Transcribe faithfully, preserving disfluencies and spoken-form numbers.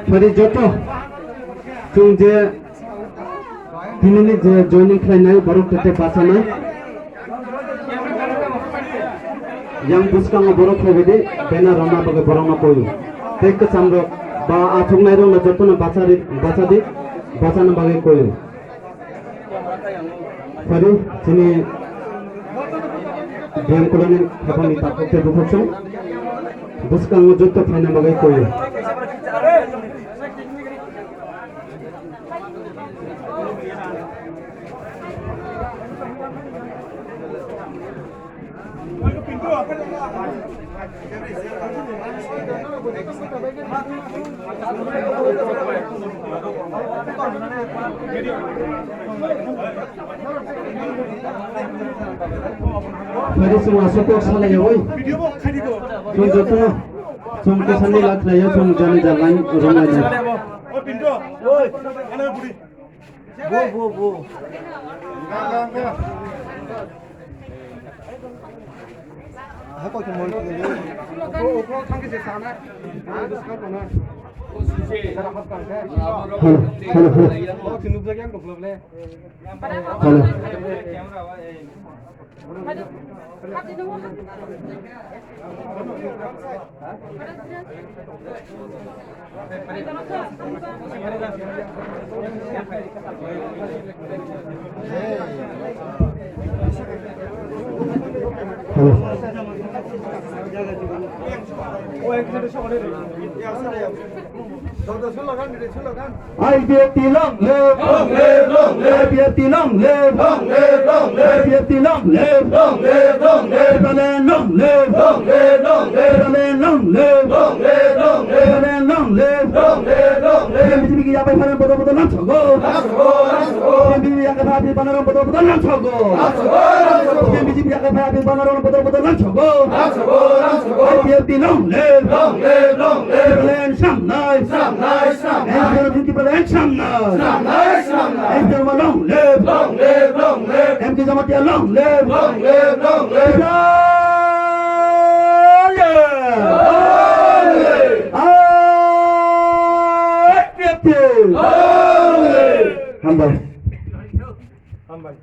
Phari joto chwng je tinini je joining khlainai borok tete bachanai. Yang bwskango borok phaibaidi banner rwna bagwi borokno koyo. Tei kwchamrok ba athuknairokno jotono bachari-, bachadi, bachana bagwi koyo. Phari chini B M Colony ni khapangni takhuk tei buphursong bwskango joto phaina bagwi koyo. Phari chwng aswk kok salaiya oi. Chwng jotono chwng kwsani lakhlaiya chwng jani jalnai romlainai. Bo, bo, bo. Hello, hello, hello. Hello. Hello. I P F T long live! Long live, long live! I P F T long live! Long live, long live! I P F T long live! Long live, long live! Tipraland long live! Long live, long live! Tipraland long live! Long live, long live! Tipraland long live! Long live, long live! Tipraland B J P ki yapai pharan bodo bodo lang chogo! Lang chogo, lang chogo! Tipraland B J P yakai pharan bodo bodo lang chogo! Lang chogo, lang chogo! Tipraland B J P yakai pharan bodo bodo lang chogo! Lang chogo, lang chogo! Tipraland B J P yakai pharan bodo bodo lang chogo! Lang chogo, lang chogo! I P F T long live! Long live, long live! Tipraland samnai! Samnai, samnai! Tipraland samnai! Samnai, samnai! Tipraland long live! Long live, long live! M K Jamatia long live! Long live, long live! Tipraland! Long live! I P F T! Long live! Hambai. Hambai.